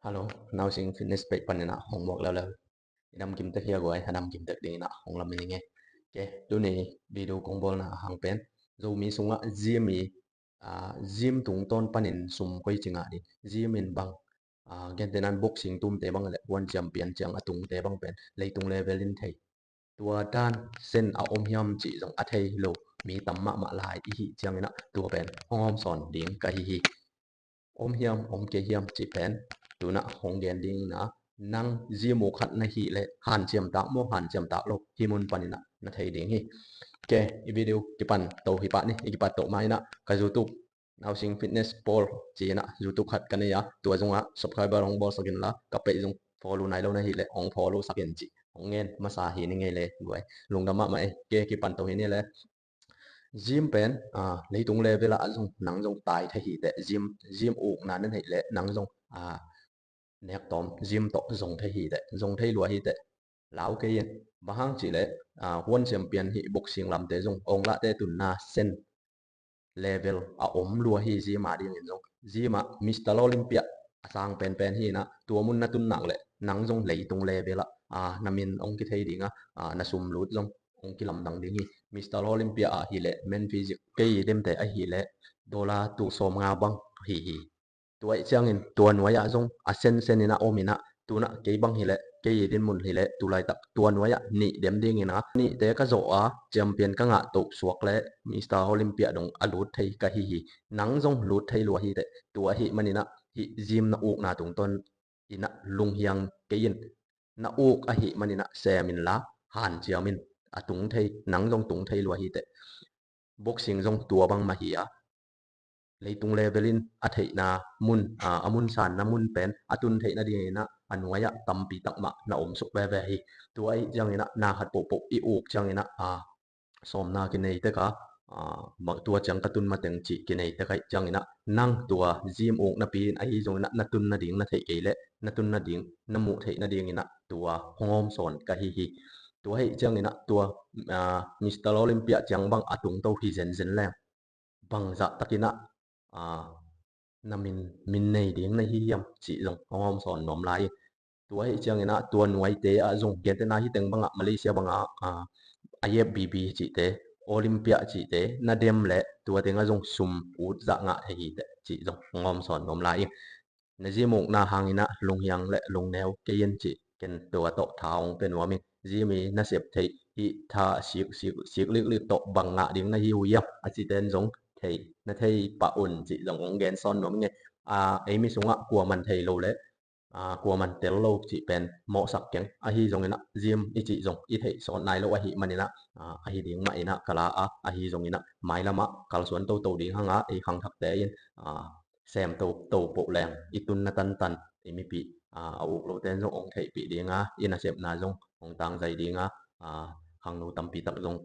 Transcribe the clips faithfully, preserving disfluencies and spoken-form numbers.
Hello, Nausing Fitness page panin ah hong muak leuleu. I nam kim tek hia guai, a nam kim tek dingin ah hong lam ing e. Ke, tuni video kong bawlna a hang pen Zomi sungah gym i, ah, gym tungtawn panin sum koi ci ngah ding, gym in bang, ah, gentehna in boxing tumte bang le one champion ciang a tungte bang pen leitung level in thei, tua dan sen a om hiam cih zong a thei lo mi tam mahmah lai i hih ciangin ah tua pen hong hawmsawn ding ka hi hi. Om hiam om kei hiam cih pen tu-in ah hong gen dingin ah, nang gym uk khat na hih leh hanciam tak maw, hanciam tak lo, hih mun panin ah na thei ding hi. Ke, i video kipan to hi pah ni. I kipat to ma-in ah ka YouTube Nausing Fitness Paul ci-in ah YouTube khat ka nei a, tua zong ah subscriber hong bawlsak inla, ka page zong follow nai lo na hih leh hong follow sak in cih hong ngen masa hi ning ei le guai. Lungdam mahmah e. Ke, kipan to hi ni le. Gym pen, ah, leitung level ah zong nang zong tai thei hi teh, gym, gym ukna na neih leh nang zong, ah, nek tawm gym tawh zong thei hi teh, zong thei lua hi teh. Lau kei in, bang hang cih leh, ah, one champion hih boxing lamte zong ong lahte tunna sen level a om lua hi gym a dingin zong. Gym ah Mister Olympia a sang penpen hi-in ah, tua mun na tun nak leh nang zong leitung level ah, ah, na min ong kithei ding a, ah, na sum lut zong ong kilamdang ding hi. Mister Olympia ah hi leh men physique kei demte ahi leh dollar tul sawmnga bang hi hi. Tua ih ciangin tua nuai ah zong a sensen in a om in ah, tu-in ah kei bang hi leh, kei i dinmun hi leh, tu laitak tua nuai ah nih dem dingin ah, nihte ka zawh a champion ka ngah toh suak leh Mister Olympia dong a lut thei ka hi hi. Nang zong lut thei lua hi teh. Tua ahih manin ah hih gym na ukna tungtawn in ah lunghiang kei in, na uk ahih manin ah sem inla, hanciam in, a tung thei, nang zong tung thei lua hi teh. Boxing zong tua bang mah hi a, leitung level in a theihna mun, a, a mun sanna mun pen a tun theih nadingin ah a nuai ah tampi tak mah na om suk veve hi. Tua ahih ciangin ah na khat pohpoh i uk ciangin ah, a, sawmna kinei tek a, a, tua ciang ka tun mateng cih kinei tek ahih ciangin ah, nang tua gym uk napi in ahi zongin ah na tun nading na theih kei leh, na tun nading na muh theih nadingin ah tua hong hawmsawn ka hi hi. Tua ahih ciangin ah tua, a, Mister Olympia ciang bang a tung to hi zenzen leng, bangzah takin ah, a, na min, min nei ding na hi hiam cih zong hong hawmsawn nuam lai in. Tua ahih ciangin ah tua nuaite ah zong, gentehna hih teng bangah Malaysia bangah, a, I F B B cihte, Olympia cihte na dem leh tua teng ah zong sum ut zah ngah thei hi teh cih zong hong hawmsawn nuam lai in. Na gym ukna hangin ah lunghiang le lungneu kei in cih ken tua tawh tha hong pia nuam ing. Gym i nasep theih hih tha sik, sik, sik liklik tawh bang ngah ding na hi uh hiam a cihte in zong thei, na thei pah un cih zong hong gensawn nuam ing e. A, ei mi sungah kuaman thei lo le, a, kuaman tel lo cih pen mawhsak keng. Ahi zongin ah gym i cih zong i theih sawt nai lo ahih manin ah, a, ahi ding mah in ah ka la a, ahi zongin ah mailam ah kalsuan toto ding hang a, ei khangthakte in, a, sem to, to poh leng i tunna tantan i mipih, a, a uk lote in zong hong theihpih ding a, i nasepna zong hong tangzai ding a, a, khangno tampi tak zong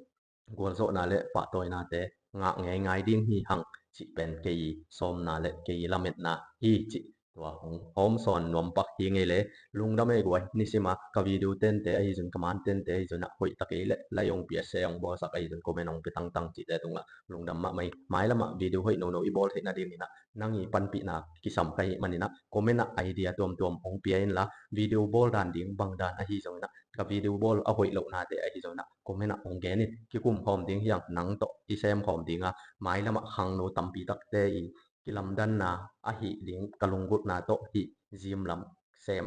gualzawhna le pahtawinate ngah ngeingai ding hi hang cih pen kei i sawmna le kei i lametna hi cih tua hong hawmsawn nuam pak hi ing ei le. Lungdam ei guai, nisim a ka video tente ahi zong, ka man tente ahi zong ah hoih tak ei le, like hong pia, share hong bawlsak ahi zong, comment hong pia tangtang cihte tungah lungdam mahmah ing. Mailam ah video hoih nono i bawl theih nadingin ah nang i panpihna kisam ka hih manin ah comment ah idea tuamtuam hong pia inla, video bawl dan ding bang dan ahi zongin ah, ka video bawl a hoih lohnate ahi zongin ah comment ah hong gen in. Kikum khawm ding hi hang, nang tawh i sem khawm ding a, mailam ah khangno tampi takte i kilamdanna ahih ding ka lunggulhna tawh hih gym lam sem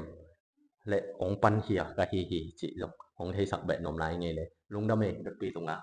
le hong pankhia ka hi hi cih zong hong theisak beh nuam lai ing ei le. Lungdam ei, vekpi tungah.